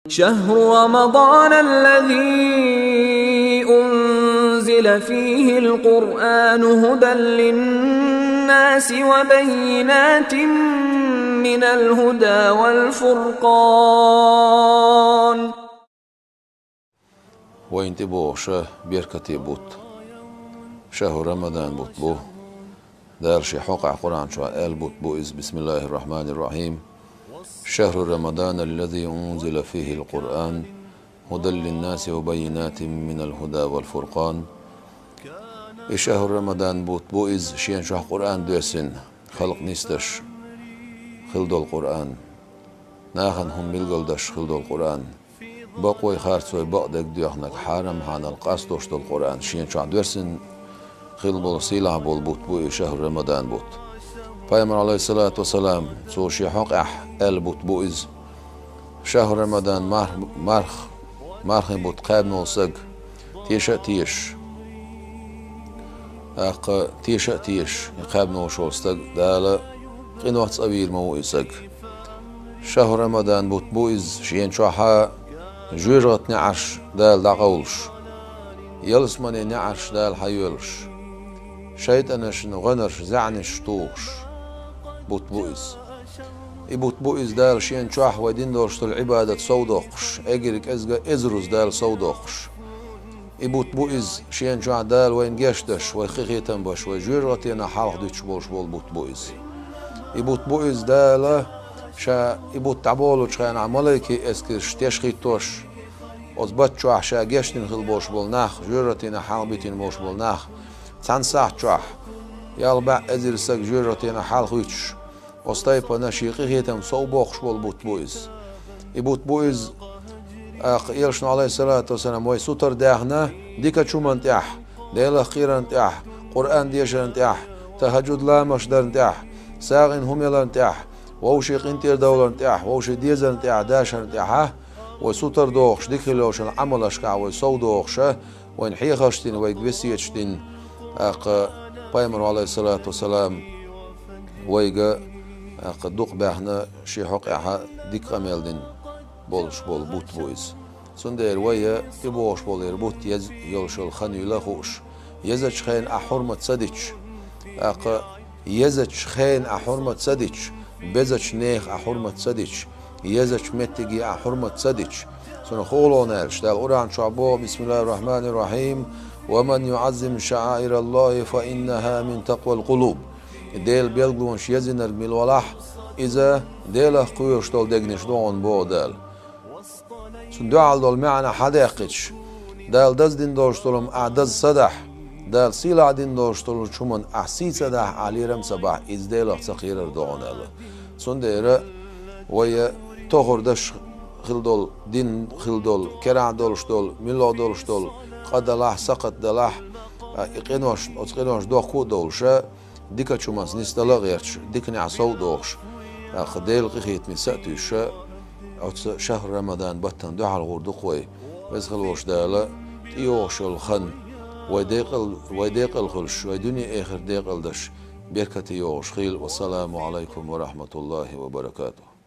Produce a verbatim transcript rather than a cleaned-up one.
شهر رمضان الذي أنزل فيه القرآن هدى للناس وبينات من الهدى والفرقان. Вайна тӀебогӀуш беркате бутт шахӀру Рамадан бутт бу. Дала шен хьокъехь Къуръан чохь аьлла бутт бу иза: بسم الله الرحمن الرحيم. شهر رمضان الذي أنزل فيه القرآن هدى للناس وبينات من الهدى والفرقان. И шахӀру Рамадан бутт бу иза, шен чохь Къуръан доьссина, халкъ нисдеш хилла долу Къуръан, нахана хӀума билгалдеш хилла долу Къуръан, бакъой харцой бакъдерг доьхнарг, хьарам-хьанал къастош долу Къуръан шен чохь доьссина хилла болу сийлахь болу бутт бу и шахӀру Рамадан бутт. Пайхамар, Ӏалайхиссалату вассалам, цо шен хьокъехь аьлла бутт бу иза. ШахӀру Рамадан марх-, марх-, мархийн бутт кхаьбна волу стаг, теша а тешаш, тӀаккха теша а тешаш, и кхаьбна волуш волу стаг Дала къинойх цӀа вийр ма ву и стаг. ШахӀру Рамадан бутт бу иза, шен чохь жоьжахатин неӀарш Дала дӀакъовлуш, ялсаманин неӀарш Дала хьайоьллуш, шайтӀанашна гӀоьнарш, зӀенаш тухуш бутт бу иза. И бутт бу иза Дала шен чохь вай дина долуш долу Ӏибадат совдоккхуш, эггара кӀезга эзарза Дала совдоккхуш. И бутт бу иза шен чохь Дала вайна гечдеш, вай къинхетам беш, вай жоьжахатинах хьалха дуьтуш болуш болу бутт бу иза. И бутт бу иза Дала ша и бутт дӀаболучу хенахь малайкийн эскарш тешхийтош, оцу бутт чохь ша гечдина хилла болуш болу нах, жоьжахатинах хьалха битина болуш болу нах, цхьана сахьт чохь ялх бӀе эзар стаг жоьжахатинах хьалха хуьттуш, оцу тайпана шен къинхетам совбоккхуш болу бутт бу иза. И бутт бу иза, тӀаккха Элчано, Ӏалайхиссалату вассалам, вай сутара даьхна дикачу хӀуманна тӀехь, Делах кхерарна тӀехь, Къуръан дешарна тӀехь, тахӀажжуд ламазаш дарна тӀехь, сагӀина хӀума яларна тӀехь, вовшийн къинтӀера довларна тӀехь, вовшийн дезарна тӀехь, дашарна тӀехь, вай сутара дохуш, дика хилла йолчу Ӏамалшкахь вай совдохуша, вайна хьехарш дина, вайга весеташ дина, тӀаккха Пайхамар, Ӏалайхиссалату вассалам, вайга, тӀаккха дукха баьхна шен хьокъехь дика къамел дина болуш болу бутт бу иза. Цундела вай тӀебогӀуш болу бутт еза йолуш йолу хан юйла а хууш, езачу хенан ахь хьурмат ца дича, тӀаккха езачу хенан ахь хьурмат ца дича, безачу нехан ахь хьурмат ца дича, езачу меттиге ахь хьурмат ца дича, цунах хӀоло аьлча, Дала Къуръан чохь боху: بسم الله الرحمن الرحيم. ومن يعظم شعائر الله فإنها من تقوى القلوب. И Делан билгалонаш езийнарг мила валахь, иза Делах кхоьруш долу дегнаш ду хьуна, боху Дала. Цунна дуьхьал долу маьӀна хьадаьккхича, Дала даза дина долуш долу хӀума ахь даза ца дахь, Дала сийлахь дина долуш долчу хӀуманна ахь сий ца дахь, ахь лерам ца бахь, иза Делах ца кхерар ду хьуна аьлла. Цундела вай тохар даш хилла долу, дин хилла долу, керахь долуш долу, муьлхха долуш долу, къа далахь, сакхат далахь, а, и къинош, оцу къиношна дохко а довлуша, дикачу хӀуманца нисдала а гӀерташ, диканехь сов а дохуш, тӀаккха Делан къинхетамца а туьйсуша, оцу шахӀру Рамадан баттана дуьхьал гӀур ду-кх вай. Веза хилла волчу Дала тӀейогӀуш йолу хан вай декъал, вай декъал хуьлуш, вай дуьне-эхарт декъал деш, беркате йогӀуш хуьлда. Вассаламу Ӏалайкум ва рахьматуллахӀи ва баракатухӀ.